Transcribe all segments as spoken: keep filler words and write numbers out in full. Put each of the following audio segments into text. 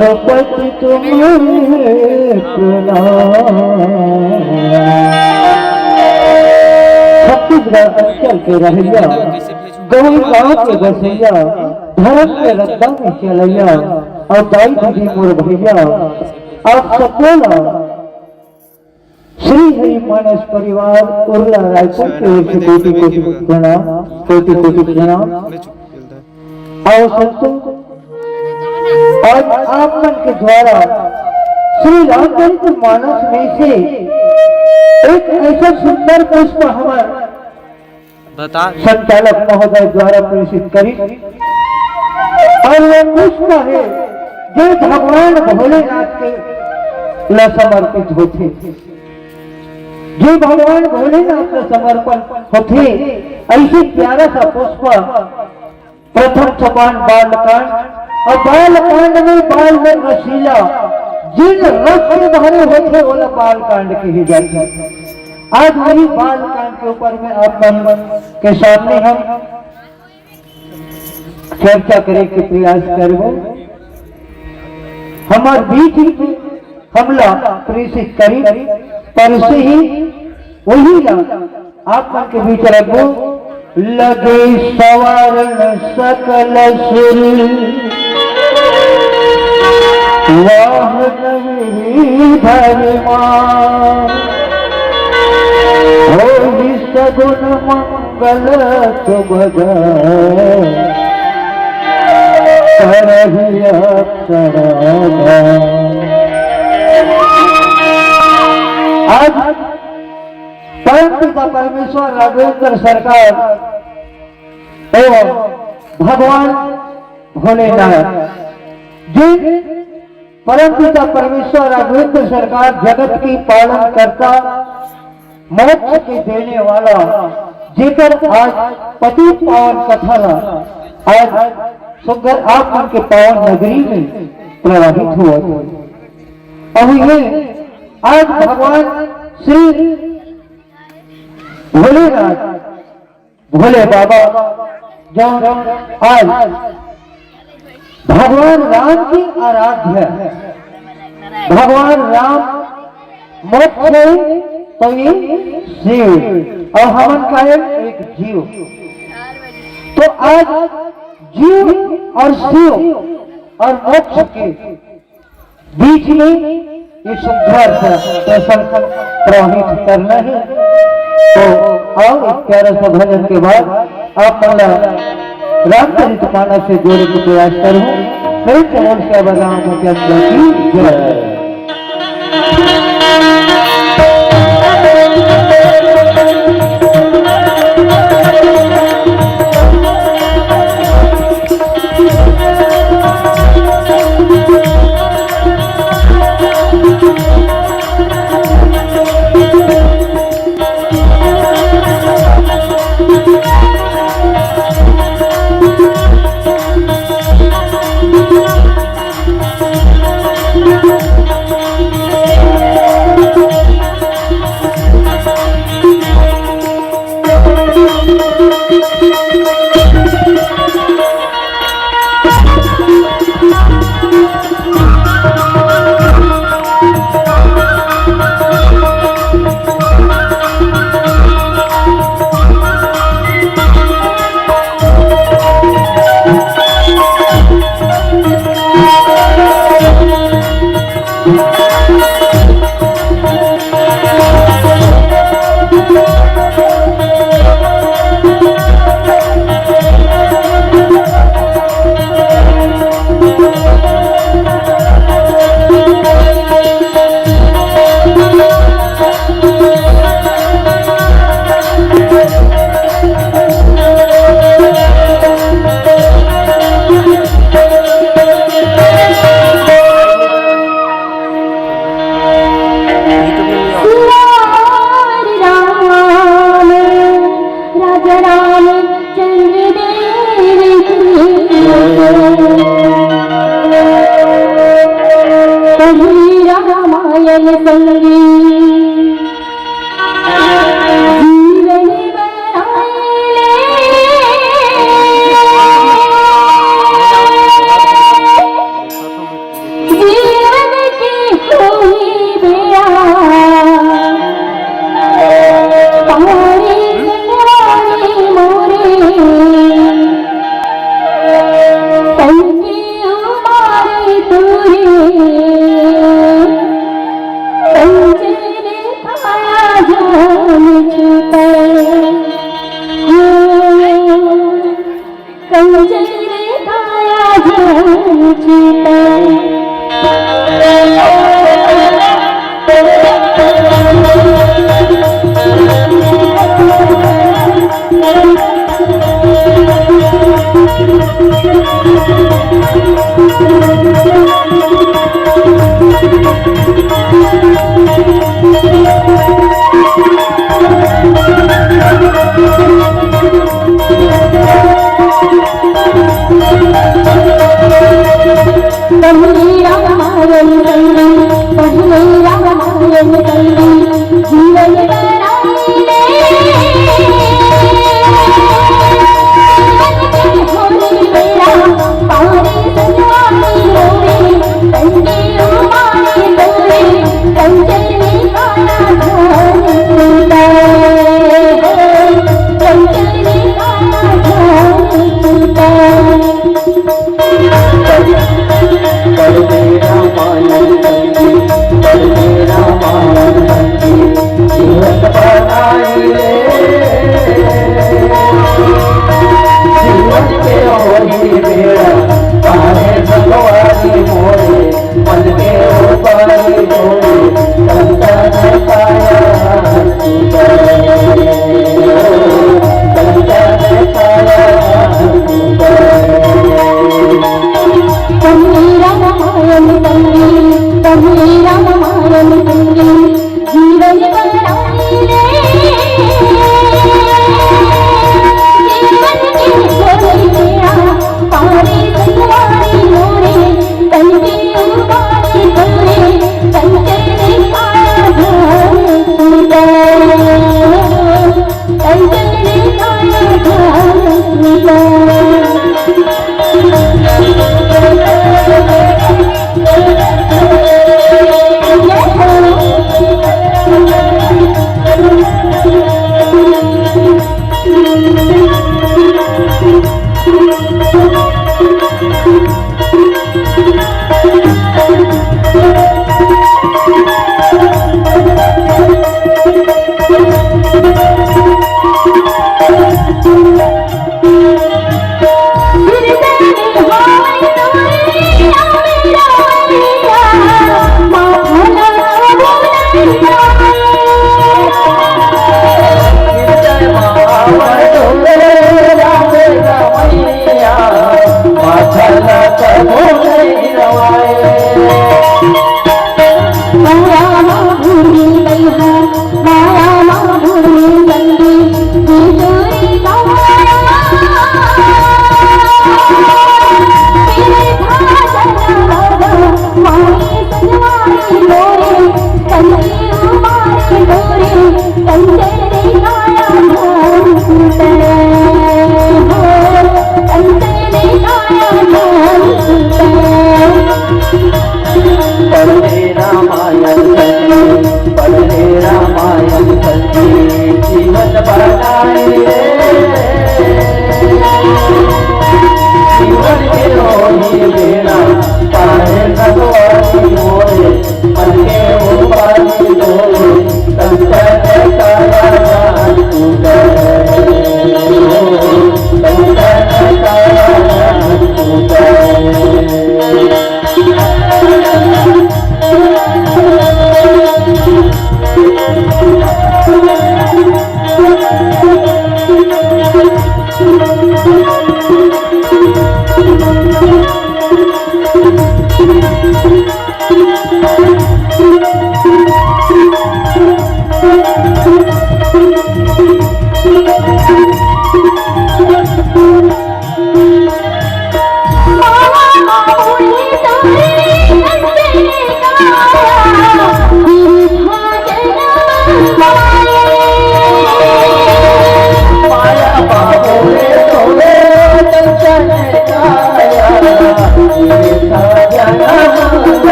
पति तुम्हें प्रणाम। छत्तीसगढ़ अंचल के रहैया, गौरी गांव के बसैया, धर्म के रद्दा में चलैया, अउ दाई दीदी मोर भैया, आप सबो ला श्री हरि मानस परिवार उरला रायपुर के ओर से कोटि कोटि प्रणाम, कोटि कोटि प्रणाम। अउ संतों, आज आप मन के द्वारा श्री रामचरित मानस में से एक ऐसा सुंदर पुष्प हमर बता। संचालक महोदय द्वारा प्रेषित करी। अउ वो पुष्प हे जो भगवान भोलेनाथ के ल समर्पित होथे, जो भगवान भोलेनाथ ल समर्पण होथे। ऐसे प्यारा सा पुष्प, प्रथम सोपान बालकांड, अउ बालकांड में बाल में रसीला, जिन रस से भरे होथे, ओला बालकांड कहे जाथे। आज वही बालकांड के ऊपर में आप मन के सामने हम चर्चा करे के प्रयास करबो। हमर बीच में हमला प्रेषित करी, पर से ही वही ला आप मन के बीच रखबो। लगे सवारन सकल सुर, वाहन विधि धर्मा, होई सगुन मंगल सुभदा, करहिया सराधा। आज परम पिता परमेश्वर राघवेंद्र सरकार एवं भगवान भोलेनाथ, जिन परम पिता परमेश्वर राघवेंद्र सरकार जगत की पालन करता, मोक्ष के देने वाला, जेकर आज पतित पावन कथा ला आज सुंदर आप मन के पावन नगरी में प्रवाहित हुआ। अब ये आज भगवान श्री भोलेनाथ, भोले बाबा, जो आज भगवान राम की आराध्य, भगवान राम मोक्ष है, तो ये शिव, अउ हमन का है एक जीव। तो आज जीव अउ शिव अउ मोक्ष के बीच में ये सुंदर सा प्रसंग प्रवाहित करना है। तो आओ, एक प्यारा सा भजन के बाद आप मन ला रामचरित मानस से जोड़े के प्रयास करूँ। प्रेम से बोल के बजाओ, चंद्र की जय। राम, राजा रामचंद्र देव की। पढ़ी रामायण संगी, जीवन बनाए ले। पहिले रामायण संगी, पहिले रामायण संगी, जीवन बनाई ले। होली मेरा पारी सजवानी होली, संगी उमानी होली, संजय ने गाना ध्यान सुनता है, संजय ने गाना ध्यान सुनता है।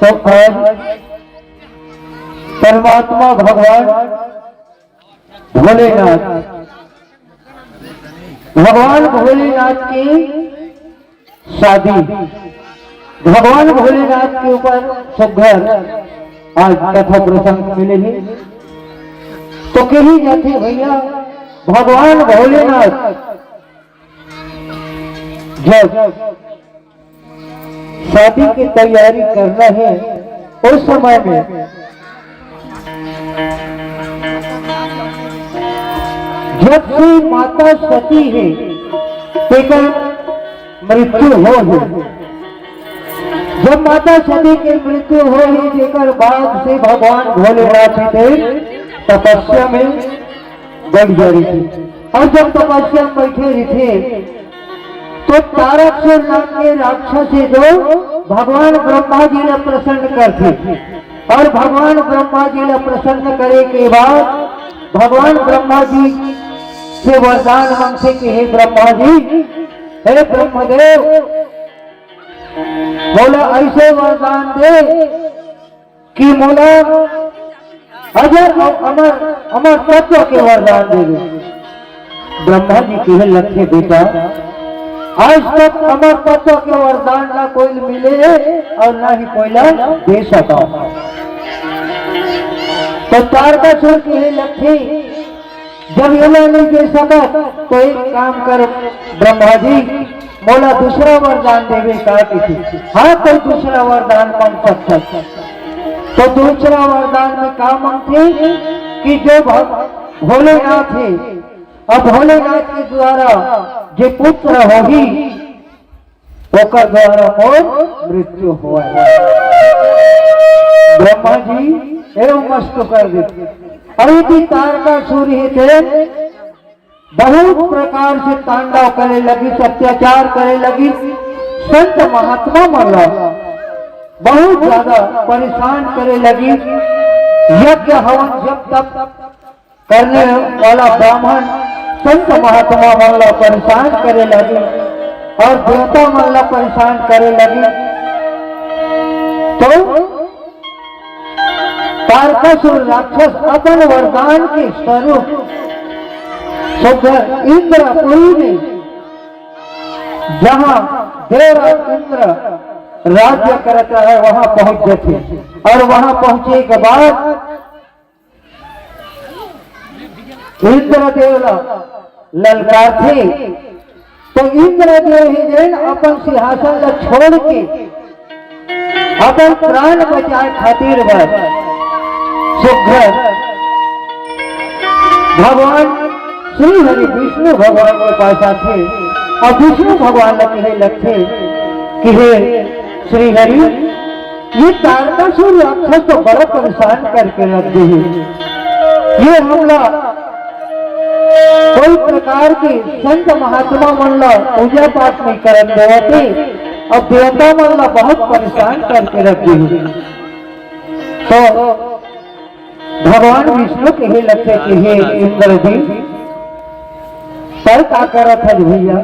तो आज परमात्मा भगवान भोलेनाथ, भगवान भोलेनाथ की शादी, भगवान भोलेनाथ के ऊपर सुघर आज कथा प्रसंग मिले हे। तो कही जाथे भैया, भगवान भोलेनाथ जब शादी की तैयारी करना है, उस समय में जब से माता सती हे, तेकर मृत्यु हो हे। जब माता सती के मृत्यु हो हे, तेकर बाद से भगवान भोलेनाथ देव तपस्या में बैठ जा रहिथे। और जब तपस्या में बैठे रहिथे, तो तारकासुर नाम के राक्षस हे, जो भगवान ब्रह्मा जी ला प्रसन्न करथे। और भगवान ब्रह्मा जी ला प्रसन्न करे के बाद भगवान ब्रह्मा जी से वरदान मांगथे कि हे ब्रह्मा जी, हे ब्रह्मदेव, मोला ऐसे वरदान दे कि मोला अजर और अमर, अमर तत्व के वरदान दे दे। ब्रह्मा जी कहे लगथे, बेटा, आज तक अमर तत्व के वरदान ना कोई मिले और ना ही कोई ला दे सका। तो तारकासुर कहे लगथे, जब ये ला नहीं दे सकत, तो एक काम कर ब्रह्मा जी, मोला दूसरा वरदान देवे का किसी। हाँ, तो दूसरा वरदान मांग सकत। तो दूसरा वरदान में का मांगथे कि जो भग-, भोलेनाथ हे, अब भोलेनाथ के द्वारा जे पुत्र होही, ओकर द्वारा मोर मृत्यु होय। ब्रह्मा जी एव मस्त कर दे। अरे ती तारकासुर हे ते बहुत प्रकार से तांडव करे लगिस, अत्याचार करे लगिस, संत महात्मा मन ला बहुत ज्यादा परेशान करे लगिस। यज्ञ हवन जप तप करने वाला ब्राह्मण संत महात्मा मन ला परेशान करे लगिस और देवता मन ला परेशान करे लगिस। तो तारकासुर राक्षस अपन वरदान के स्वरूप सुघर इंद्रपुरी में, जहां देवराज इंद्र राज्य करत हे, वहां पहुंच जाथे। और वहां पहुंचे के बाद इंद्रदेव ला ललकारथे, तो इंद्रदेव ही जेन अपन सिंहासन ला छोड़ के अपन प्राण बचाए खातिर बर सुघर भगवान श्री हरि विष्णु भगवान के पास आथे और विष्णु भगवान ला कहे लगथे कि हे श्री हरि, ये तारकासुर राक्षस तो बड़ा परेशान करके रख दे हे। ये हमला कोई प्रकार के संत महात्मा मन ला पूजा पाठ नहीं करन देवत हे, अब देवता मन ला बहुत परेशान करके रख दे हे। तो भगवान विष्णु कहे लगथे कि हे इंद्र जी, तैं का करत हस भैया?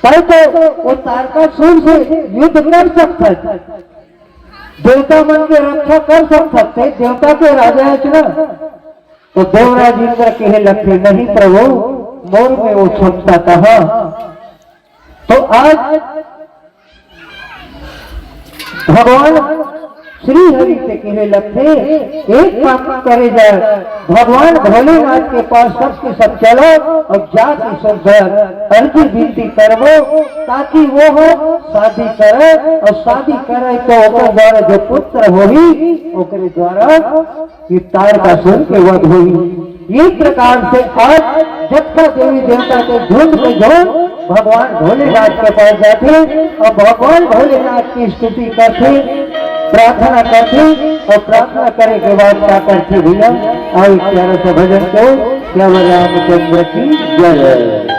तैं तो वो तारकासुर से युद्ध कर सकत हस, देवता मन के रक्षा कर सकत हस, तैं देवता के राजा हस ना। तो देवराज इंद्र कहे लगथे, नहीं प्रभु, मोर में वो क्षमता कहाँ। तो आज भगवान श्री हरि से कहे लगथे, एक काम करे जाए, भगवान भोलेनाथ के पास सबके सब चलो और जाके सब घर अर्जी विनती करबो, ताकि वो हो शादी करे और शादी करे तो ओकर द्वारा जो पुत्र होही, ओकरे द्वारा ये तारकासुर के वध होही। ये प्रकार से आज जब का देवी देवता के झुंड में झुंड भगवान भोलेनाथ के पास जाथे और भगवान भोलेनाथ की स्तुति करथे, प्रार्थना करथे और प्रार्थना करे के बाद का करथे भैया? आओ एक प्यारा सा भजन को, श्याम रामचंद्र की जय।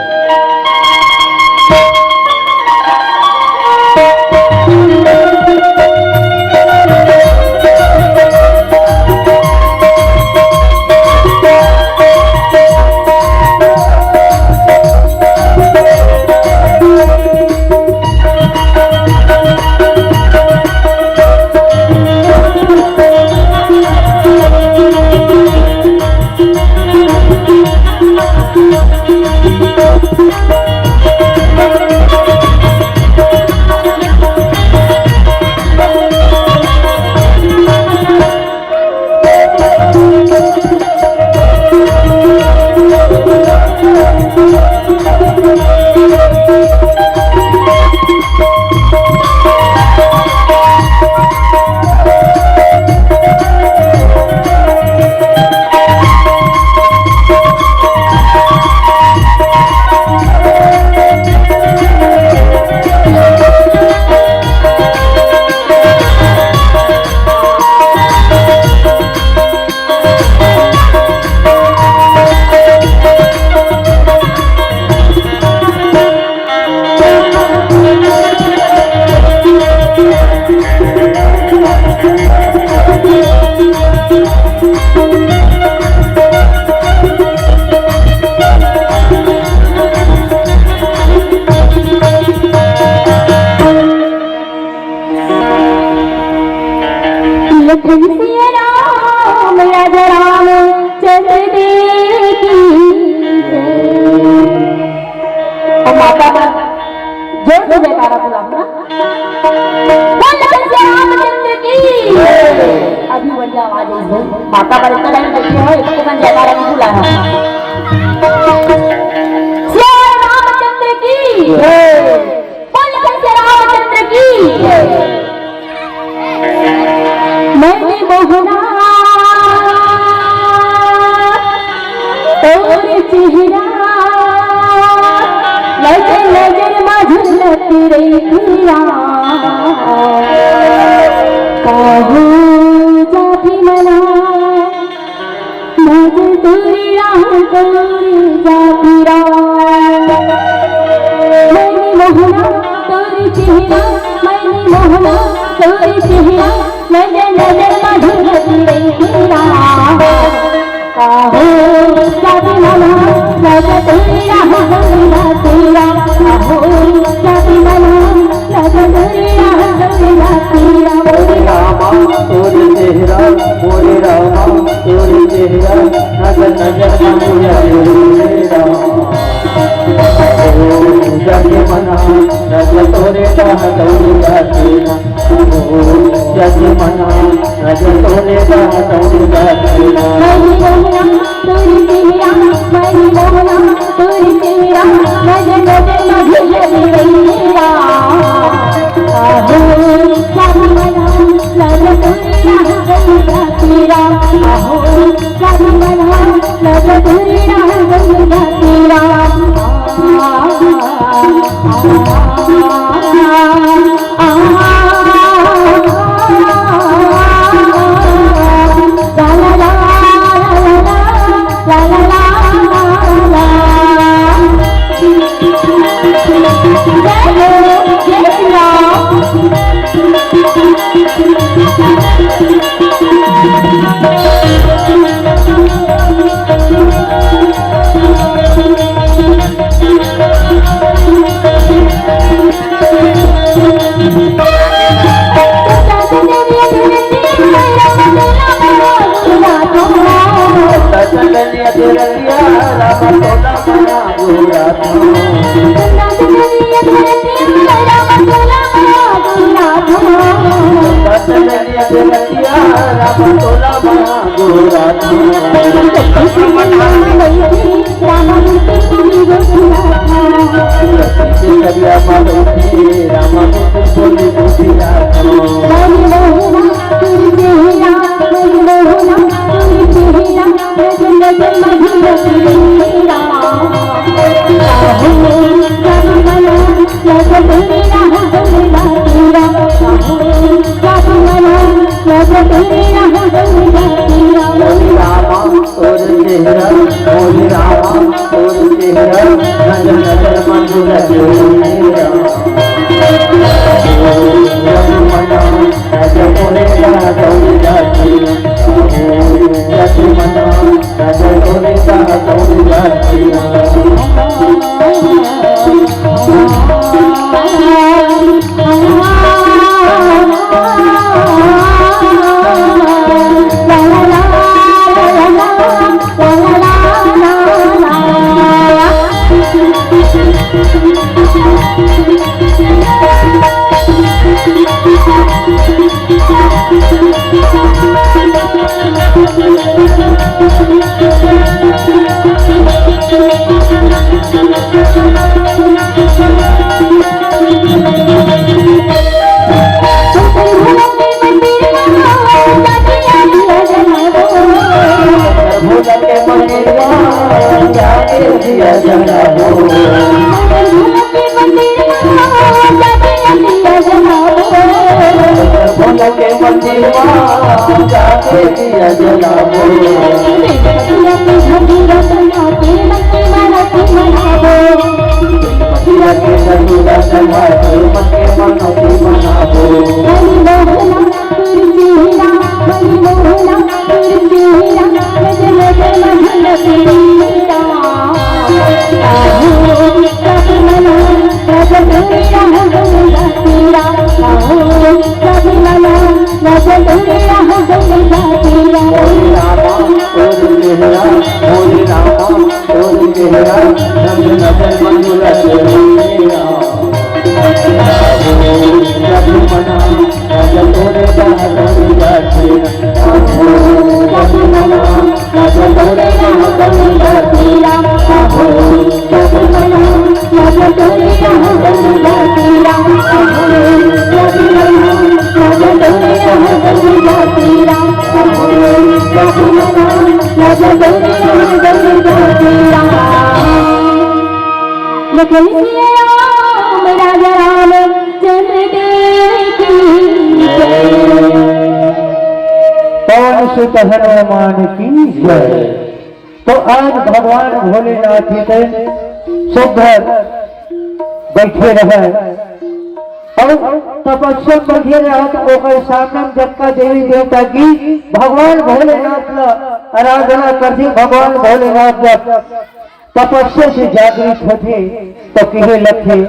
जय सिया राम, राजा रामचंद्र देव की जय। और माता मन जोर से जयकारा बुलाओ ना। बोल जय सिया रामचंद्र की। अभी बढ़िया आवाज है इसमें। माता मन इतना टाइम बैठे हो, इसको मन जयकारा नहीं बुलाना। सिया रामचंद्र की। बोल जय सिया रामचंद्र की। मैंने मोहना तोर चेहरा, नजर नजर मा झलकत रहिथे। काहो जाति मना, नजर तोरे राह तोरे जाति राह। मैंने मोहना तोरे चेहरा, मैंने मोहना तोरे चेहरा, नजर नजर मा झलकत रहिथे। काहो जाति मना, नजर तोरे राह तोरे जाति राह। काहो जाति मना, नजर तोरे राह तोरे जाति राह। मोरे रामा तोरे चेहरा, मोरे रामा तोरे चेहरा, नजर नजर मा झलकत रहिथे। ओ जाति मना, नजर तोरे राह तोरे जाति राह। ओ जाति मना, नजर तोरे राह तोरे जाति राह। मैंने मोहना तोरे चेहरा, मैंने मोहना तोरे चेहरा, नजर नजर मा झलकत रहिथे। आहो जाति मना, नजर तोरे राह तोरे जाति राह। आहो जाति मना, नजर तोरे राह तोरे जाति राह। जय श्री राम, राजा रामचंद्र देव की जय। पवन सुत हनुमान की जय। तो आज भगवान भोलेनाथ जी के सुंदर बैठे रहे और तपस्या बैठे रहे, तो ओकर सामने जबका देवी देवता की भगवान भोलेनाथ ला आराधना करती, भगवान भोलेनाथ जब तपस्या से जागृत होथे तो कहे लगथे,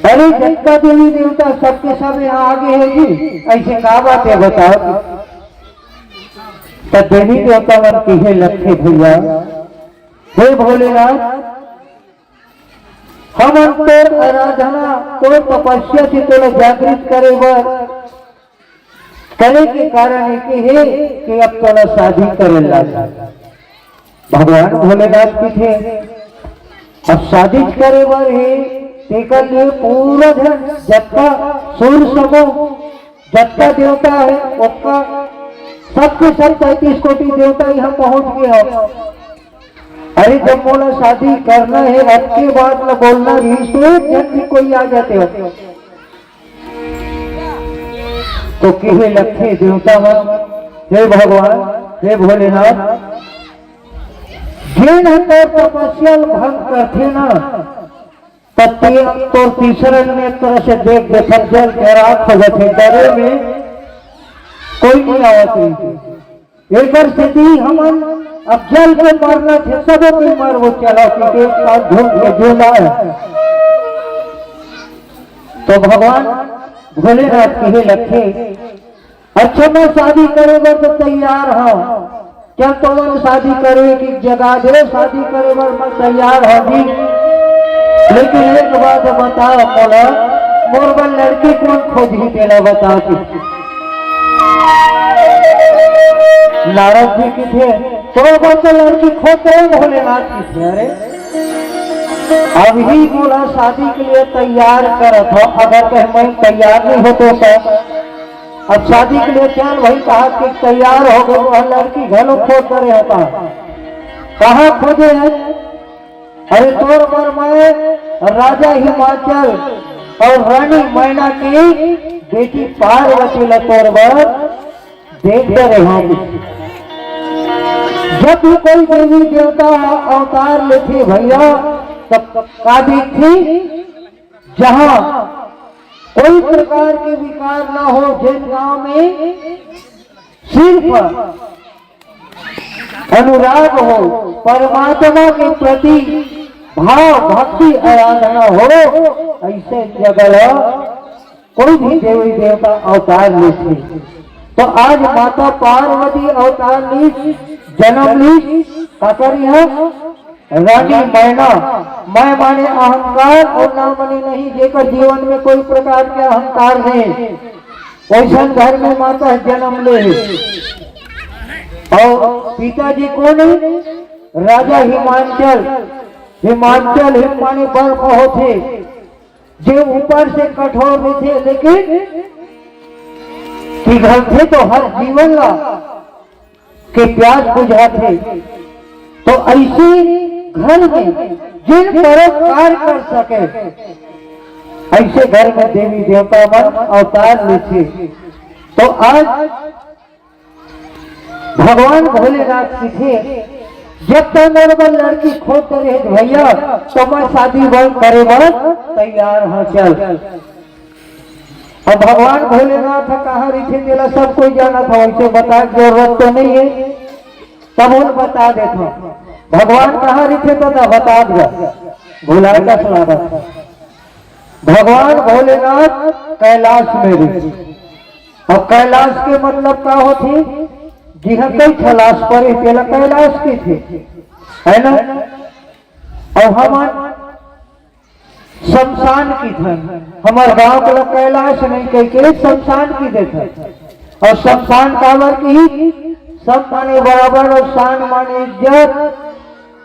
"अरे, जतका देवी देवता सबके सब यहाँ आगे है जी, ऐसे का बात है बताओ?" तो देवी देवता मन कहे लगथे, "भैया, हे भोलेनाथ, हमन तोर आराधना, तोर तपस्या से तोला जागृत करे बर, करे के कारण एक हे कि अब तोला शादी करे ला।" भगवान भोलेनाथ कथे, "अब शादी करे बर हे, तेकर लिए पूरा झन जतका सुर समूह, जतका देवता है, ओतका सबके सब पैंतीस कोटि देवता यहाँ पहुँच गए हो। अरे, जब मोला शादी करना है, अतके बात ला बोलना रहिस तो एक झन भी कोई आ जाते हो।" तो कहे लगथे देवता मन, "हे भगवान, हे भोलेनाथ, जेन ह तोर तपस्या ल भंग करथे ना, त ते तोर तीसरा नेत्र से देख देथे, जल के राख हो जाथे, डरे में कोई नहीं आवत रहिथे। एकर सेती हमन अब जल के मरना थे, सबो कोई मरबो, चला के एक साथ झूम के झूला है।" तो भगवान भोलेनाथ कहे लगथे, "अच्छा, मैं शादी करे बर तो तैयार हूँ, क्या तुमन शादी करे की जगह दे, शादी करे बर मैं तैयार हूँ जी, लेकिन एक बात बताओ मोला, मोर बर लड़की कोन खोजही, तेला बता के।" नारद जी कथे, "तोर बर तो लड़की खोज रहे भोलेनाथ।" कथे, "अरे, अभी मोला शादी के लिए तैयार करत हो, अगर कहीं मैं तैयार नहीं होतो तो?" अब शादी के लिए चल भाई, कहा कि तैयार हो गए, वह लड़की घलो खोज करे होता। कहाँ खोजे है? अरे, तोर बर मैं राजा हिमाचल और रानी मैना की बेटी पार्वती ला तोर बर देख डरे हूँ। जब भी कोई देवी देवता अवतार लेथे भैया, तब का देखथे? जहाँ कोई प्रकार के विकार ना हो, जिन गांव में सिर्फ अनुराग हो, परमात्मा के प्रति भाव, भक्ति, आराधना हो, ऐसे जगह कोई भी देवी देवता अवतार लेथे। तो आज माता पार्वती अवतार ली, जन्म ली, काकर यहाँ रानी मैना, मैं माने अहंकार और ना माने नहीं, जेकर जीवन में कोई प्रकार के अहंकार नहीं, वैसन घर में माता जन्म ले। और पिताजी कौन है? राजा हिमांचल। हिमांचल हिम माने बर्फ होथे, जे ऊपर से कठोर होथे, लेकिन पिघलथे तो हर जीवन ला के प्यास बुझाथे। तो ऐसे घर में जिन परोपकार कर सके, ऐसे घर में देवी देवता मन अवतार लेथे। तो आज भगवान भोलेनाथ कथे, "जब तक मोर बर लड़की खोज करे हे भैया, तो मैं शादी बर करे बर तैयार हूँ, चल।" अब भगवान भोलेनाथ ह कहाँ रहिथे, तेला सब कोई जानत हवय, वैसे बताए के जरूरत तो नहीं है, तब वो बता देत हूँ। भगवान कहाँ रहिथे तो ना बता दिया, भुलाए का स्वागत। भगवान भोलेनाथ कैलाश में रहिथे। अब कैलाश के मतलब का होथे? जिहाँ कई ठलाश परे तेला कैलाश कथे, है ना? अब हमन शमशान कथन, हमर गांव के लोग कैलाश नहीं कह के शमशान कह देथन। और शमशान काबर की? सब माने बराबर और शान माने इज्जत।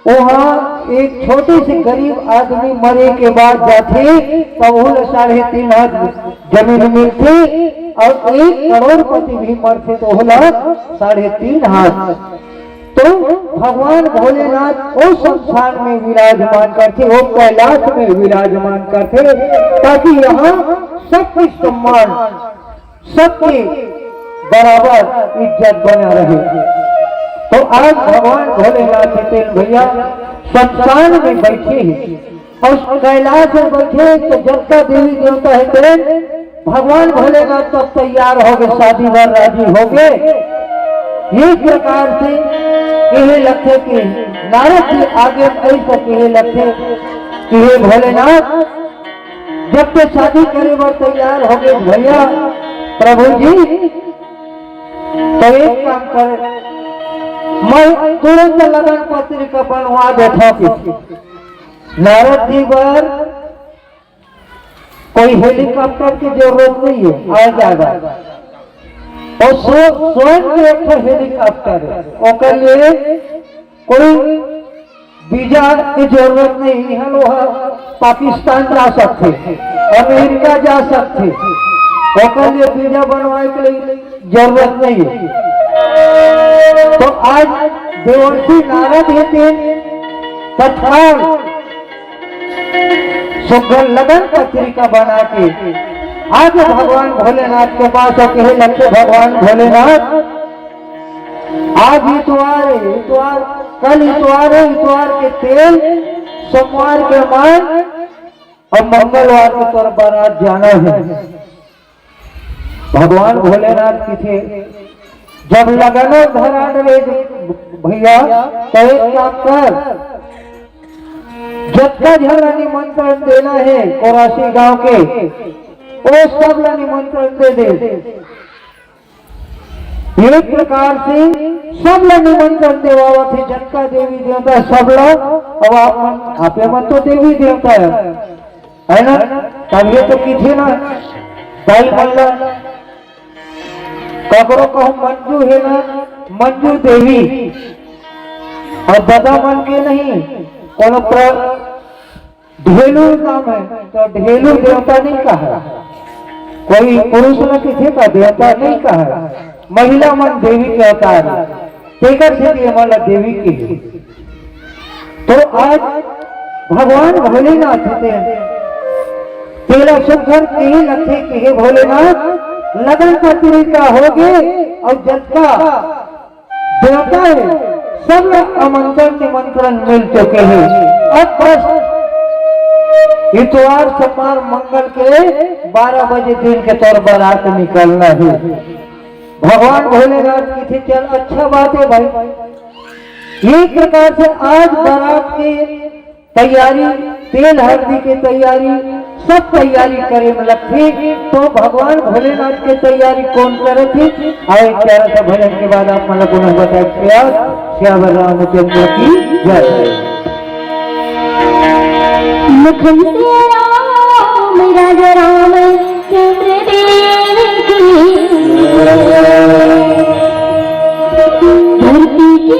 वहाँ एक छोटे से गरीब आदमी मरे के बाद जाथे, तो ओला साढ़े तीन हाथ जमीन मिलथे, और एक करोड़पति भी मरथे, तो ओला साढ़े तीन हाथ। तो भगवान भोलेनाथ ओ संस्थान में विराजमान करथे, ओ कैलाश में विराजमान करथे, ताकि यहाँ सबके सम्मान, सबके बराबर इज्जत बना रहे। तो आज भगवान भोलेनाथ जितेन भैया संस्थान में बैठे हैं, अउ कैलाश में बैठे तो जतका देवी देवता हे तेन भगवान भोलेनाथ सब तैयार होगे, शादी बर राजी होगे। ये प्रकार से कहे लगथे कि नारद जी आगे ऐसा कहे लगथे कि हे भोलेनाथ, जब ते शादी करे बर तैयार होगे भैया, प्रभु जी, तो एक काम कर, मैं तुरंत लगन पत्रिका बनवा देथंव। नारद जी बर कोई हेलीकॉप्टर की जरूरत नहीं है, आ जाएगा। और स्व-, स्वयं के एक ठो हेलीकॉप्टर है, ओकर लिए कोई वीजा की जरूरत नहीं है। वो पाकिस्तान जा सकथे, अमेरिका जा सकथे, ओकर लिए वीजा बनवाए के लिए जरूरत नहीं है। तो आज देवर्षि नारद हे तेन तत्काल सुग्घर लगन पत्रिका बना के आज भगवान भोलेनाथ के पास अउ कहे लगथे, भगवान भोलेनाथ, आज इतवार हे, इतवार, कल इतवार हे, इतवार के तेल, सोमवार के मांस अउ मंगलवार के तोर बारात जाना हे। भगवान भोलेनाथ कथे, जब लगन धरा डरे भैया, तो एक काम कर, जतका झन ला निमंत्रण देना हे कोरासी गांव के, ओ सब ला निमंत्रण दे दे। एक प्रकार से सब ला निमंत्रण देवावत हे, जतका देवी देवता सब ला। अब आप मन, आपे मन तो देवी देवता हे, है ना? तभे तो कथे ना, दाई मन ला ककरो कहूं मंजू हे ना, मंजू देवी, अउ ददा मन के नहीं, कोनो प्र-, ढेलू नाम हे, तो ढेलू देवता नहीं कहा, कोई पुरुष ला कथे का देवता नहीं कहा, महिला मन देवी के अवतार हे। तेकर सेती एमन ला देवी कहे। तो आज भगवान भोलेनाथ हे तेन, तेला सुग्घर कहे लगथे कि हे भोलेनाथ, लगन पत्रिका होगे अउ जतका देवता हे, सब ला आमंत्रण निमंत्रण मिल चुके हे। अब बस इतवार, सोमवार, मंगल के बारह बजे दिन के तोर बारात निकलना हे। भगवान भोलेनाथ कथे, चल, अच्छा बात हे भाई। ये प्रकार से आज बारात के तैयारी, तेल हरदी के तैयारी, सब तैयारी करे में लगथे। तो भगवान भोलेनाथ के तैयारी कोन करत हे? आए, प्यारा सा भजन के बाद आप मन ला पुनः बताए प्रयास। सियावर रामचंद्र की जय। मुखन से राम, राजा रामचंद्र देव की। धरती की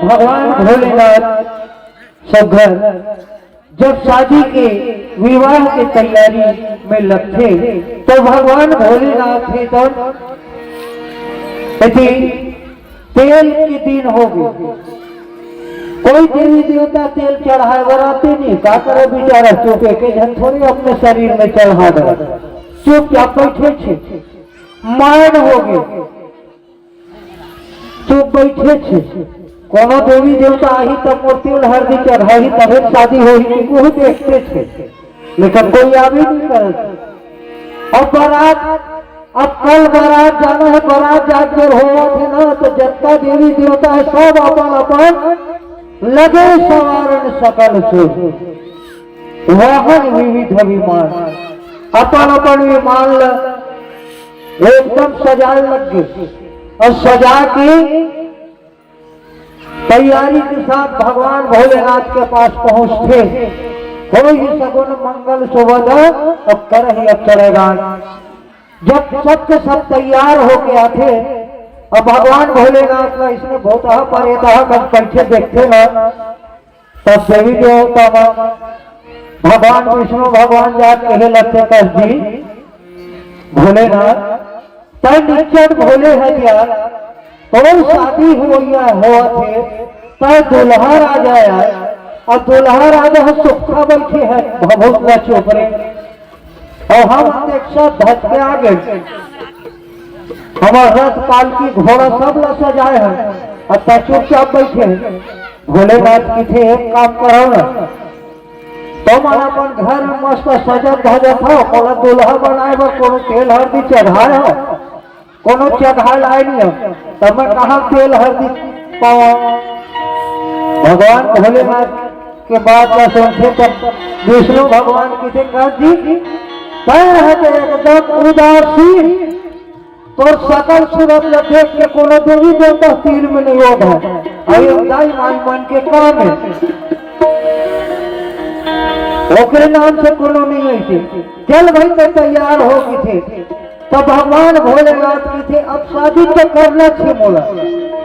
भगवान भोलेनाथ सब घर जब शादी के, विवाह के तैयारी में लगथे, तो भगवान भोलेनाथ हे तो एती तेल के दिन हो गे। कोई देवी देवता तेल चढ़ाए बर आते नहीं, का करे बेचारा, चुप एक झन थोड़ी अपने शरीर में चढ़ा दे, चुपचाप बैठे छे, मौन हो गे। चुप बैठे छे। कोनो देवी देवता आही तब मोर तेल हरदी चढ़ाही, तबे शादी होही, कि कोहू देखते छे। लेकिन कोई आवे नहीं करत। अब बारात, अब कल बारात जाना है, बारात जात बेर होवत है ना, तो जतका देवी देवता है, सब अपन अपन लगे सवारन सकल से। वाहन विविध विमान, अपन अपन विमान ल एकदम सजाए लग गे और सजा के तैयारी के साथ भगवान भोलेनाथ के पास पहुंचथे। होही सगुन मंगल सुभदा, अब करही अक्षरदान। जब सबके सब तैयार होके आथे, अब भगवान भोलेनाथ ला इसने भूतहा प्रेतहा कस बैठे देखथे ना, तब देवी देवता मन भगवान विष्णु भगवान जाके कहे लगथे, कस जी, भोलेनाथ, तै निच्चट भोले है यार, तोर शादी होइया होवत हे, तै दुल्हा राजा यार, अउ दुल्हा राजा ह सुक्खा बइठे हे, भभूत ल चोपरे। अउ हम अपेक्षा धस के आ गए। हमर रथ, पालकी, घोड़ा सब ल सजाए हे, अउ तै चुपचाप बइठे हे। भोलेनाथ कहिथे, "एक काम करव ना, तुमन अपन घर में मस्त सजत धजत हव, मोला दुल्हा बनाए बर कोनो तेल हरदी चढ़ाए हव, कोनो चढ़ाए लाए नहीं हव, तब मैं कहाँ तेल हरदी पावंव?" भगवान भोलेनाथ के बात ला सुनथे तब विष्णु भगवान कहिथे, "कस जी, तै ह तो एकदम उदासीन, तोर सकल सूरत ला देख के कोनो देवी देवता तीर में नहीं ओढ़े, अउ ये दाई माई मन के काम हे, ओकरे नाम से कोनो नहीं अइसे। चल भाई, तै तैयार हो," कहिथे। तब भगवान भोलेनाथ कहिथे, "अब शादी तो करना छे मोला,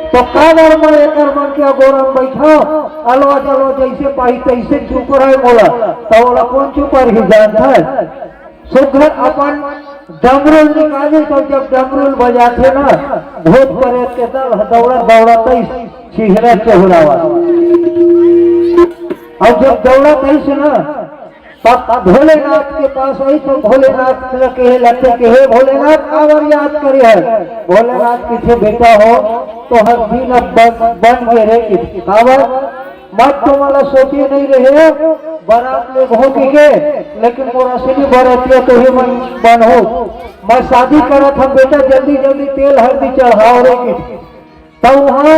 तो काबर मैं एकर मन के अगोरा में बइठंव, अलवा जलवा जइसे पाही तइसे चुप रहे मोला, त ओला कोन चुप रही जानत हे?" सुग्घर अपन डमरू ल निकालिस, तो जब डमरू ल बजाथे ना, भूत प्रेत के दल ह दौड़त दौड़त अइस, चिहरा चहुरावत। अउ जब दौड़त अइस ना, तब भोलेनाथ के पास अइस, तो भोलेनाथ ल कहे लगथे कि "हे भोलेनाथ, काबर याद करे हस?" भोलेनाथ कहिथे, "बेटा हो, तोहर दिन अब बन, बन गे रे।" कहिथे, "काबर?" मैं तो मोला सोचे नहीं रहे, बारात लेगहूं कहिके, लेकिन मोर असली बरतिया तो ही मन बनहूं। मैं शादी करत हंव बेटा, जल्दी जल्दी तेल हरदी चढ़ाव रे कहिके। तब उहां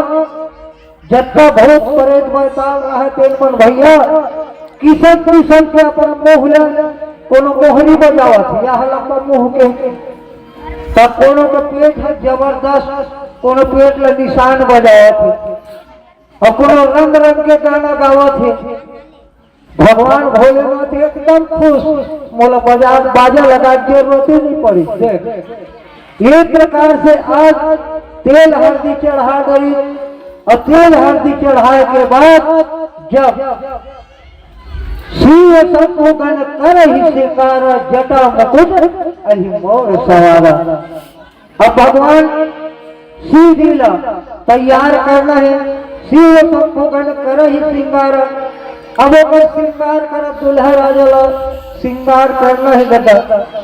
जतका भूत प्रेत बैताल रहे तेन मन भैया किसम किसम के अपन मुंह ले कोनो मोहरी बजावत हे, या लंबा मुंह के त कोनो के पेट ह जबरदस्त, कोनो पेट ल निशान बजावत हे, अउ कोनो रंग रंग के गाना गावत हे। भगवान भोलेनाथ एकदम खुश, मोला बाजा, बाजा लगा के जरूरत ही नहीं पड़ी। देख, ये प्रकार से आज तेल हरदी चढ़ा गई, अउ तेल हरदी चढ़ाए के बाद जब शिव शंभु गण करहि सिंगारा, जटा मुकुट अहि मौर सवारा। अब भगवान शिव जी ला तैयार करना हे, शिव शंभु गण करहि सिंगारा। अब ओकर सिंगार करत दुल्हा राजा ला सिंगार करना हे दादा,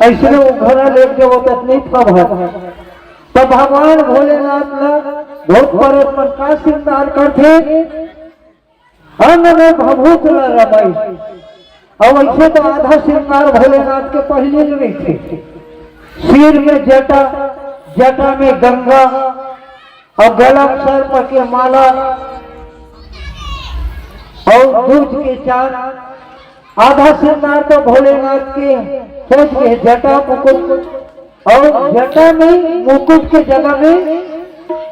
अइसने उघरा लेके जब ओकर नहीं फबहत। तब भगवान भोलेनाथ ला भूत प्रेत मन का सिंगार करथे, अंग में भभूत ला रमाई। अउ अइसे तो आधा सिंगार भोलेनाथ के पहले ले रहिथे, सिर में जटा, जटा में गंगा, अउ गला में सर्प के माला, अउ दूज के चांद। आधा सिंगार तो भोलेनाथ के सोच के जटा मुकुट, अउ जटा में मुकुट के जगह में,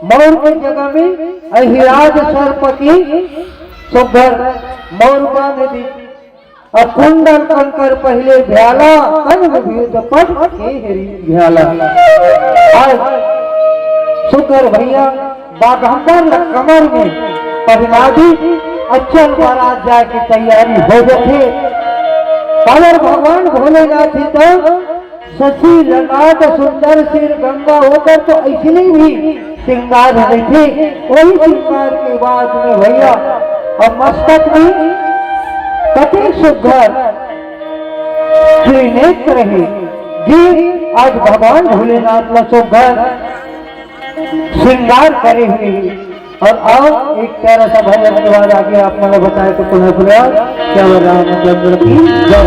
मौर के जगह में अहिराज सर्प के सुघर मौर बांध दी। अउ कुंडल कंकर पहले भ्याला, तन विभूत पट के हरी भ्याला। आज सुघर भैया बाघंबर ल कमर में पहना दी, अउ चल बारात जाए के तैयारी हो जाथे। काबर भगवान भोलेनाथ ही तो शशि ललाट सुंदर सिर गंगा, ओकर तो अइसने भी सिंगार रहिथे। वही सिंगार के बाद में भैया अब मस्तक में कतेक सुघर त्रिनेत्र हे, जे आज भगवान भोलेनाथ ला सुघर श्रृंगार करे हुए हे। अउ आओ, एक प्यारा सा भजन के बाद आगे आप मन ला बताए तो पुनः प्रयास। क्या बोल रामचंद्र की जय।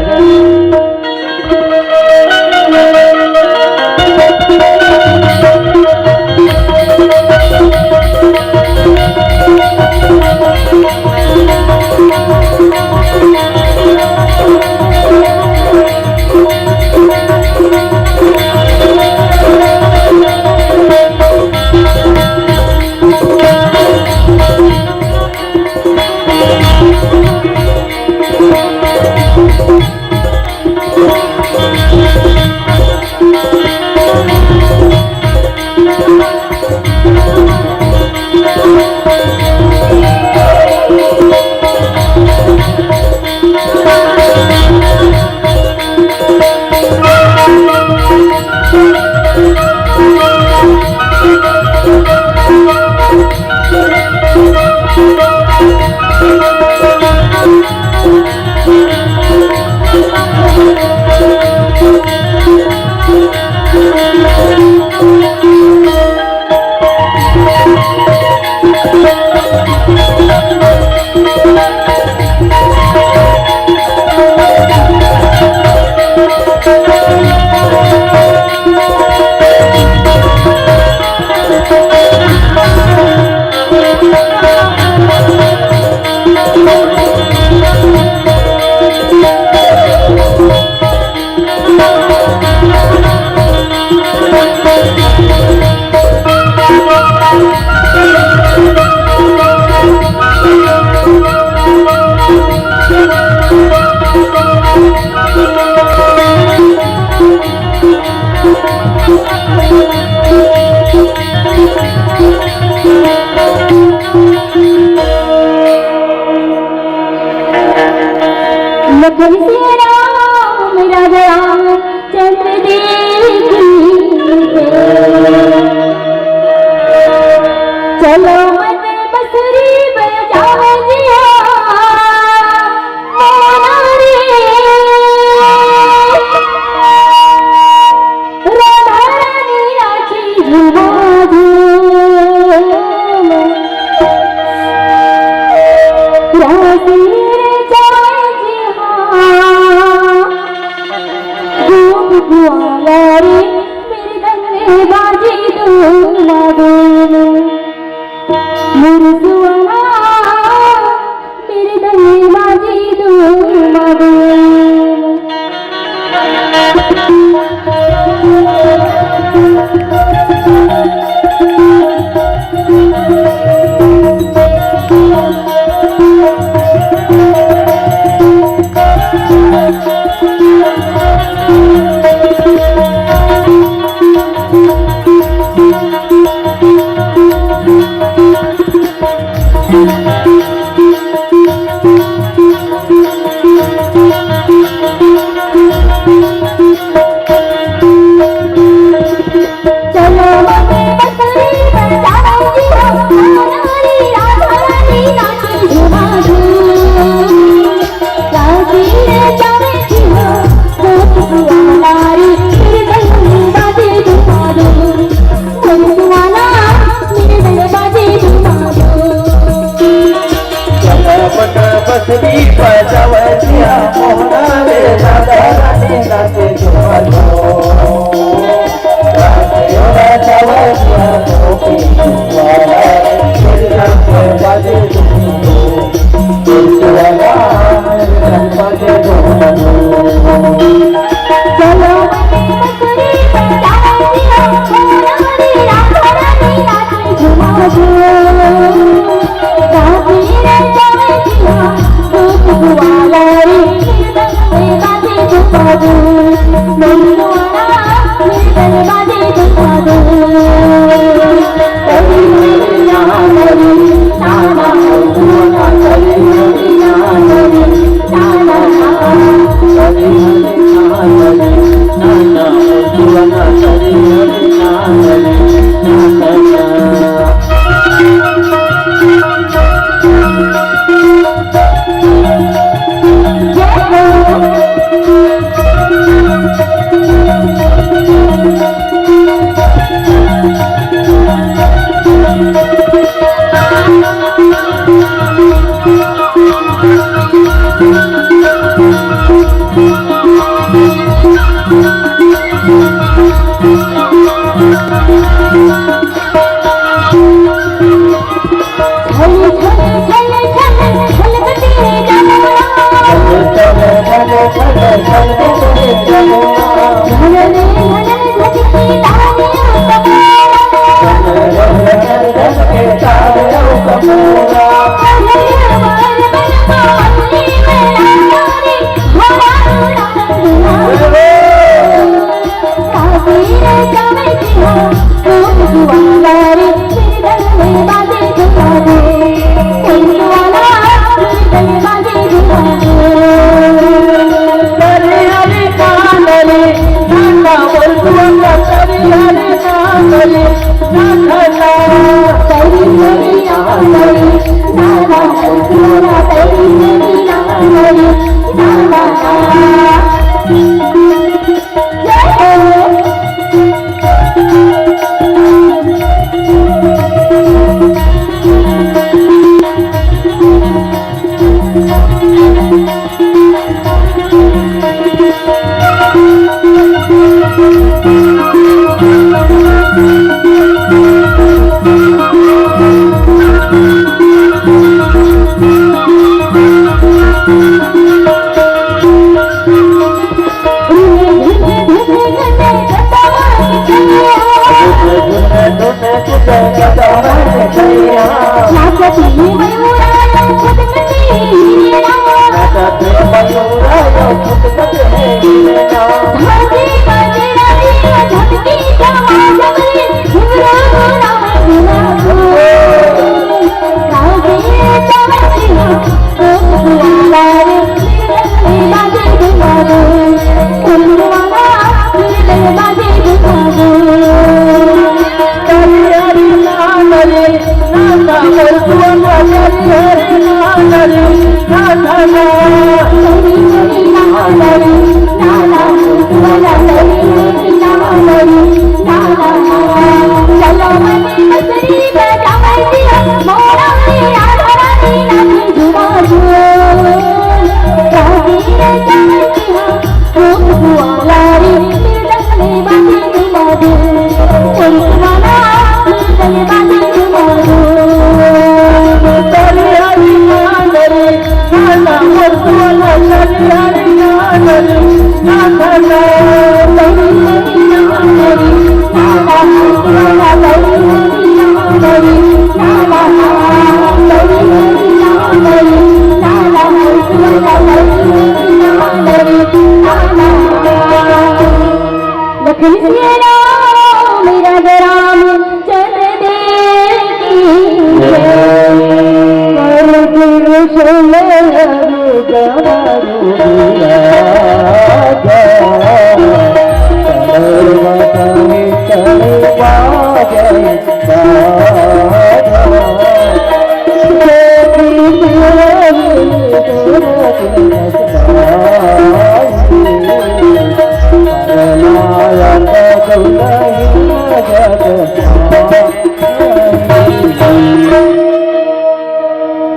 लखन सिया राम राजा रामचंद्र देव की जय। चलो मन बसुरी बजाओ जिया मोना रे। राधा रानी नाची झूमा झूम। राधे रे जय जी हाँ। धूप कुआला रे, मृदंग बाजी धूमा धूम। मुरसुआना, मृदंग बाजी धूमा धूम।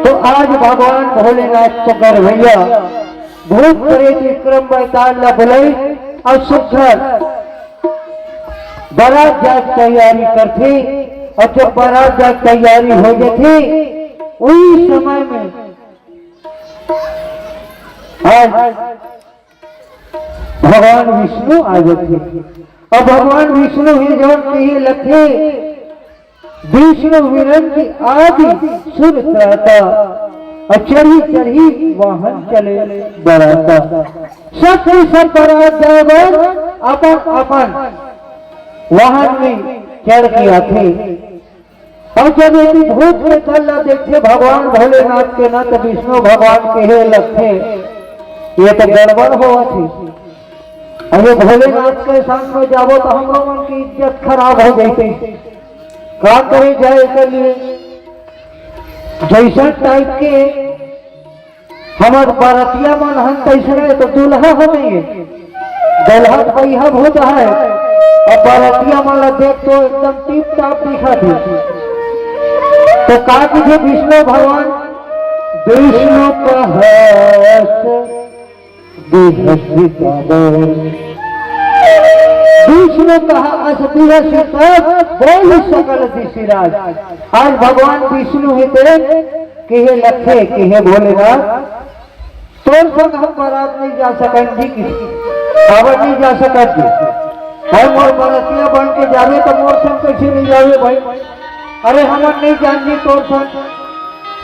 तो आज भगवान भोलेनाथ तो कर भैया, भूत प्रेत विक्रम बैताल ला बुलाई अउ सुघर बारात जाए के तैयारी करथे। अउ जब बारात जाए के तैयारी हो जाथे, उही समय में आज भगवान विष्णु आ जाथे। अउ भगवान विष्णु हे जउन कहे लगथे, विष्णु विरंची आदि सुर त्राता, अउ चढ़ी चढ़ी वाहन चले बराता। सब कोई सब बारात जाए बर अपन अपन वाहन में चढ़ के आथे। अउ जब ये भूत के दल ला देखथे भगवान भोलेनाथ के ना, तो विष्णु भगवान कहे लगथे, ये तो गड़बड़ होवत हे। अउ ये भोलेनाथ के संग में जाबो तो हम लोगन की इज्जत खराब हो जइसे। का करे जाए के लिए, जइसन टाइप के हमर बरतिया मन हन तइसने तो दूल्हा हवे। दूल्हा तो बइहा भूत हे, अउ बरतिया मन ला देख तो एकदम टिप टाप दिखत हे। तो का कथे विष्णु भगवान, विष्णु कहस बिहस बिकाबर। विष्णु कहा अस बिहस सब बोल सकल दिशिराज। आज भगवान विष्णु हे तेन कहे लगथे, कहे भोलेनाथ, तोर संग हम बारात नहीं जा सकन जी, कि काबर नहीं जा सकत जी? भाई, मोर बरतिया बन के जाबे तो मोर संग कैसे नहीं जाबे भाई? अरे, हमन नहीं जान जी तोर संग,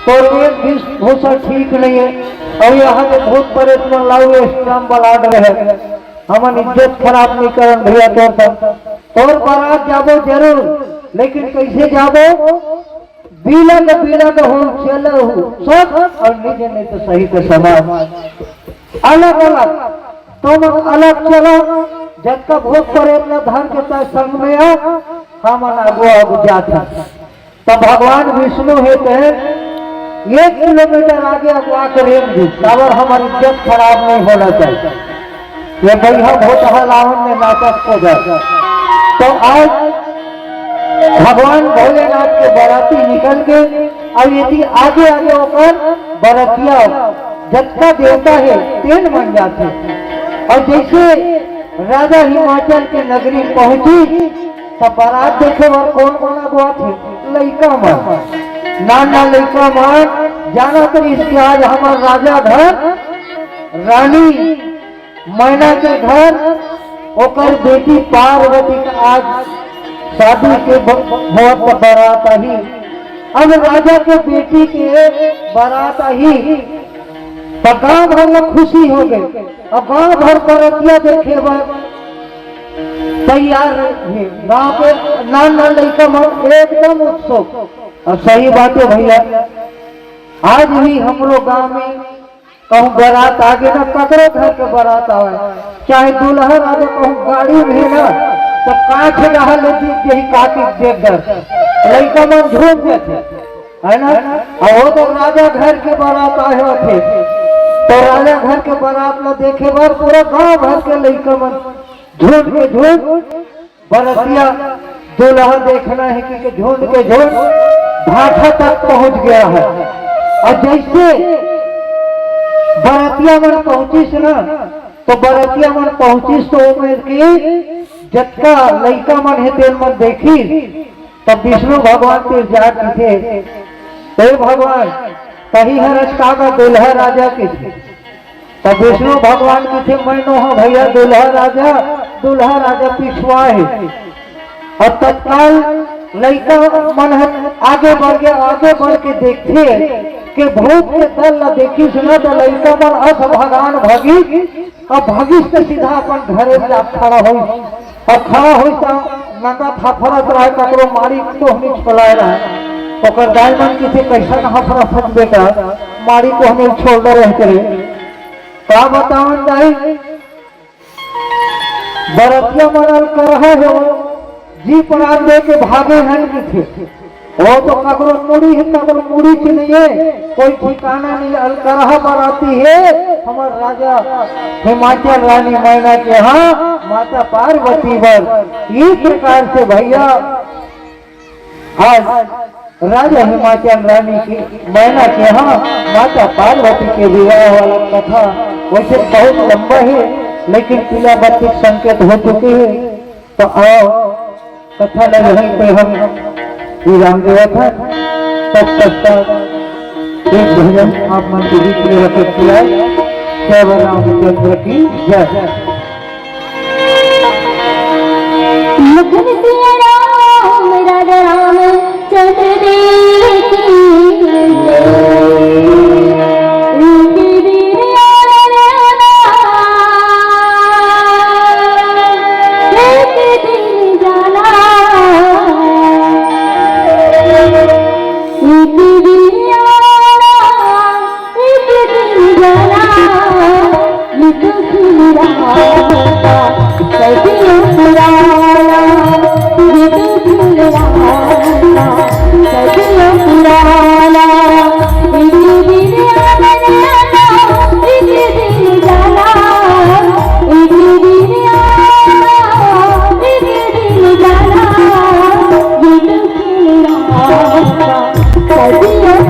तोर वेशभूषा ठीक नहीं है। अउ यहाँ के भूत प्रेत मन लाऊ स्टम्प बलाड रहे, हमन इज्जत खराब नहीं करन भैया तोर संग। तोर बारात जाबो जरूर, लेकिन कैसे जाबो? बिलग बिलग हो चलहु सब, अउ निज नित सहित समाज। अलग अलग, तुम अलग चलो, जतका भूत प्रेत ला धर के तैं संग में आ, हमन आगू आगू जात हन। तब भगवान विष्णु हे तेन एक किलोमीटर आगे अगवा के रेंग दी, काबर हमर इज्जत खराब नहीं होना चाहिए। ये बइहा भूतहा लावन में नाटक को जाए। तो आज भगवान भोलेनाथ के बराती निकल के अउ यदि आगे आगे ओकर बरतिया जतका देवता हे तेन मन जाथे। अउ जइसे राजा हिमाचल के नगरी पहुंची, त बारात देखे बर कोन कोन अगुवाथे? लइका मन, नान नान लइका मन। जानत रहिस कि आज हमर राजा घर, रानी मैना के घर, ओकर बेटी पार्वती के आज शादी के ब-, बहुत बारात आही। अब राजा के बेटी के बारात आही, त गांव भर में खुशी हो गए। अब गांव भर बरतिया देखे बर तैयार हे। गांव के नान नान लइका मन एकदम उत्सुक। अब सही बात हे भैया, आज भी हमरो गांव में कहूं बारात आगे ना, ककरो घर के बारात आवे, चाहे दूल्हा राजा कहूं गाड़ी में हे ना, तो कांच डहर ले दीख जाही काकी के देख डर, लइका मन झूम देथे, है ना? अउ वो तो राजा घर के बारात आए होथे, तो राजा घर के बारात ला देखे बर पूरा गांव भर के लइका मन झूम के झूम बरतिया दूल्हा देखना हे कि, कि झुंड के झुंड भाठा तक पहुंच गया है। अउ जइसे बरतिया मन पहुंचिस ना, तो बरतिया मन पहुंचिस तो ओमेर के जतका लइका मन हे तेन मन देखिस, तब विष्णु भगवान तीर जा कथे, हे भगवान, तहीं हरस का गा दूल्हा राजा कथे। तब विष्णु भगवान कथे, मैं नोहंव भैया दूल्हा राजा, दूल्हा राजा पिछुआ हे। अउ तत्काल लइका मन ह आगे बढ़ गया, आगे बढ़ के देखथे कि भूत के दल ला देखिस ना, त लइका मन अस भगान भगिस, अउ भगिस त सीधा अपन घरे जा खड़ा होइस। अउ खड़ा होइस त नंगत हफरत रहे, ककरो माड़ी कोहनी छोलाए रहे। ओकर दाई मन कथे, कइसन हफरत हस बेटा, माड़ी कोहनी छोल डरे हस रे। का बतावन दाई, बरतिया मन अलकरहा हे, जी प्राण दे के भागे हन कथे। वो तो ककरो मुड़ी हे, ककरो मुड़ी के नहीं हे, कोई ठिकाना नहीं, अलकरहा बराती हे। हमर राजा हिमाचल रानी मैना के, हाँ, माता पार्वती बर। इस प्रकार से भैया आज राजा हिमाचल रानी के, मैना के यहाँ माता पार्वती के विवाह वाला कथा वैसे बहुत लंबा हे, लेकिन पीला बत्ती के संकेत हो चुके हे। तो आओ, कथा ल यहीं पे हम विराम देवत हन। तब तक एक भजन आप मन के बीच में रखे खिलाए। जय रामचंद्र की जय। लखन सिया राम, राजा रामचंद्र देव की जय। एक दिन आना, एक दिन जाना, एक दिन आना, एक दिन जाना, ये तो दिल रास्ता सदियों पुराना, ये तो दिल रास्ता सदियों पुराना। एक दिन आना, एक दिन जाना, एक दिन आना, एक दिन जाना, ये तो दिल रास्ता सदियों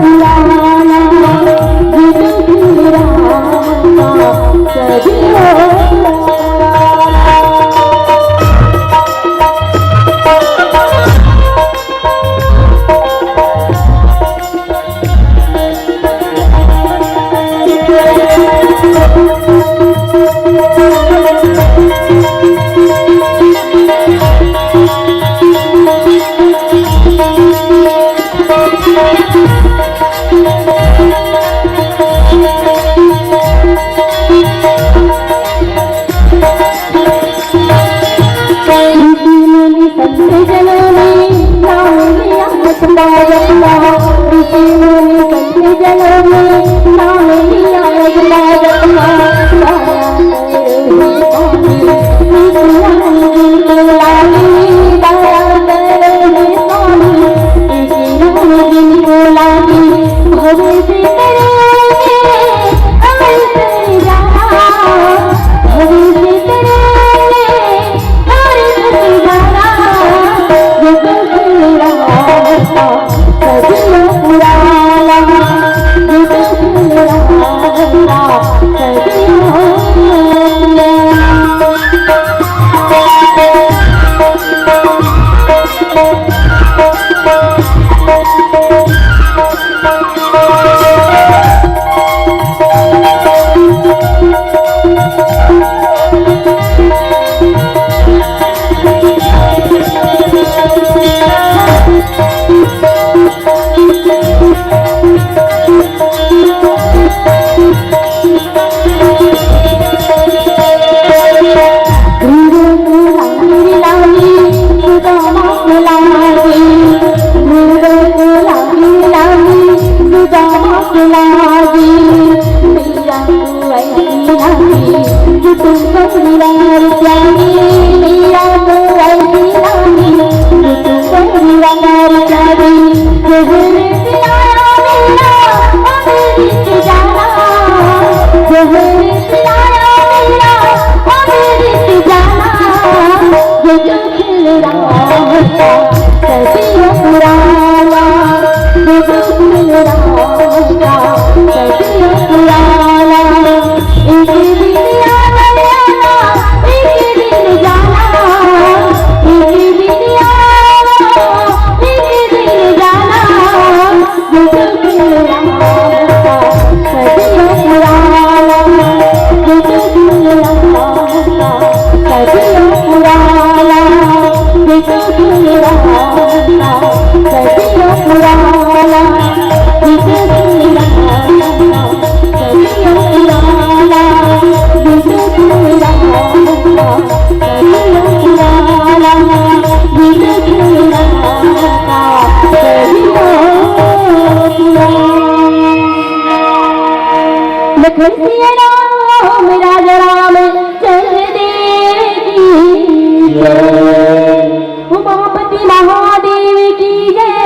पुराना, ये तो दिल रास्ता सदियों पुराना। लखन सिया राम, राजा रामचंद्र देव की जय। उमापति महादेव की जय।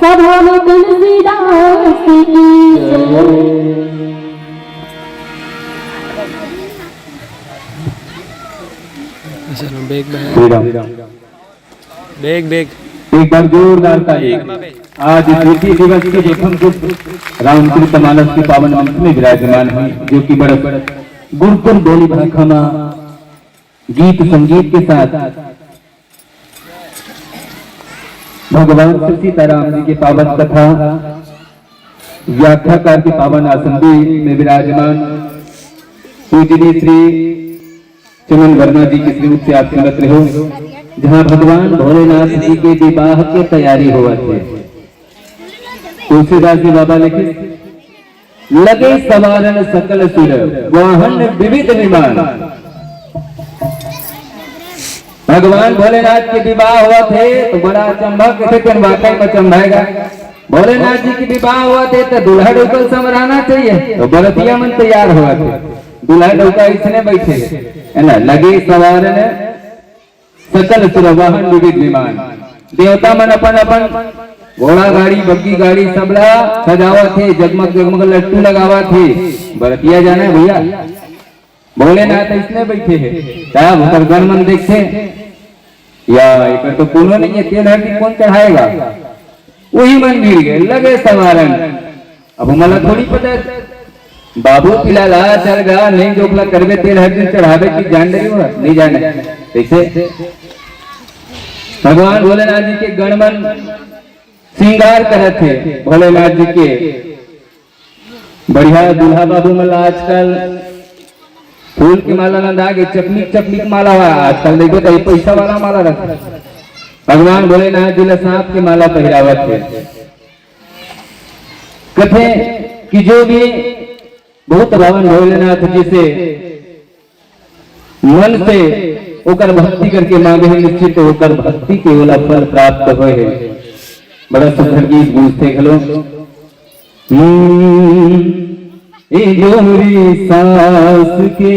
सभा में तुलसीदास की जय। चलो, बेग में है। श्री राम। बेग, बेग। एक बार जोरदार ताली। बेग में, बेग। आज द्वितीय दिवस के प्रथम पुष्प रामचरित मानस के पावन मंच में विराजमान है, जो कि बड़ गुरपुर बोली भाखा मा गीत संगीत के साथ भगवान श्री सीताराम जी के पावन कथा व्याख्याकार के पावन आसन में विराजमान पूजनीय श्री चमन वर्मा जी के श्रीमुख से आप सुनत रहे हो, जहाँ भगवान भोलेनाथ जी के विवाह के तैयारी होवत हे। तुलसीदास जी बाबा लिखे, "लगे सवारन सकल सुर, वाहन विविध विमान।" भगवान भोलेनाथ के विवाह होवत हे तो बड़ा अचंभा, कथे तेन वाकई में अचंभा हे गा। भोलेनाथ जी के विवाह होवत हे तो दूल्हा डउका समराना चाहिए, तो बरतिया मन तैयार होवत हे, दूल्हा डउका इसने बैठे हे, है ना, लगे सवारन सकल सुर, वाहन विविध विमान। देवता मन अपन अपन घोड़ा गाड़ी, बग्गी गाड़ी, सबला सजावत हे, जगमग जगमग लट्टू लगावत हे। बरतिया जाना हे भैया, भोलेनाथ इसने बैठे हे, तब ओकर गण मन देखथे, या एकर तो कोनो नहीं हे, तेल हरदी कौन चढ़ाएगा? वही मन भीड़ गए, लगे सवारन। अब हमला थोड़ी पता हे, बाबू पिला ला, चल गा, नहीं जोखला करबे, तेल हरदी चढ़ाबे कि जान डरी हो, नहीं जाने। कैसे? भगवान भोलेनाथ जी के गण मन श्रृंगार करत हे भोलेनाथ जी के। बढ़िया दूल्हा बाबू मन ला आजकल फूल के माला नंदा के, चकमिक चकमिक माला हुआ, आजकल देखो तो ये पैसा वाला माला रखथे। भगवान भोलेनाथ जी ला सांप के माला पहिरावत हे। कथे कि जो भी बहुत भावन भोलेनाथ जी से मन से ओकर भक्ति करके मांगे हे, निश्चित ओकर भक्ति के ओला फल प्राप्त होए हे। बड़ा सुंदर गीत गूंजथे घलो। हम्म, ए डोरी सांस के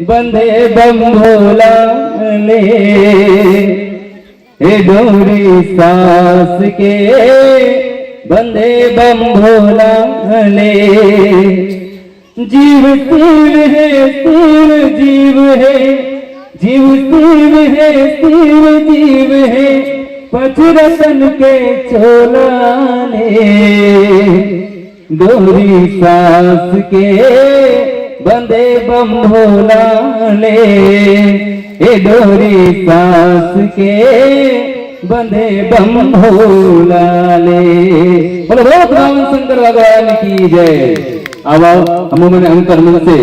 बंधे बम भोला ले, ए डोरी सांस के बंधे बम भोला ले। जीव शिव हे, शिव जीव हे, जीव शिव हे, शिव जीव हे, पच रतन के चोला ले। डोरी सांस के बंधे बम भोला ले, ए डोरी सांस के बंधे बम भोला ले। बोलो, बोलो भगवान शंकर भगवान की जय। अब हम मन अंतर्मन से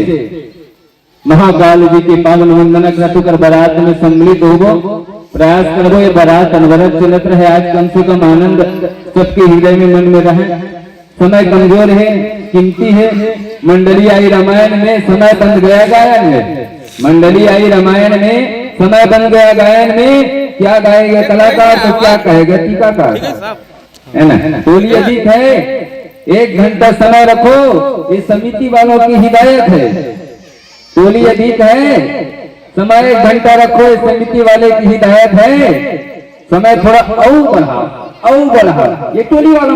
महाकाल जी के पावन वंदना करत ओकर बारात में सम्मिलित होबो। प्रयास करबो ये बारात अनवरत चलत रहे, आज कम से कम आनंद सबके हृदय में, मन में रहे। समय कमजोर हे, कीमती हे। मंडली आई रामायण में, समय बंध गया गायन में। मंडली आई रामायण में, समय बंध गया गायन में। क्या गाएगा कलाकार तो क्या कहेगा टीकाकार, है ना? टोली अधिक है, एक घंटा समय रखो, ये समिति वालों की हिदायत है। टोली अधिक है, समय एक घंटा रखो, ये समिति वाले की हिदायत है। समय थोड़ा अउ बढ़ाओ, अउ बढ़ाओ, ये टोली वालों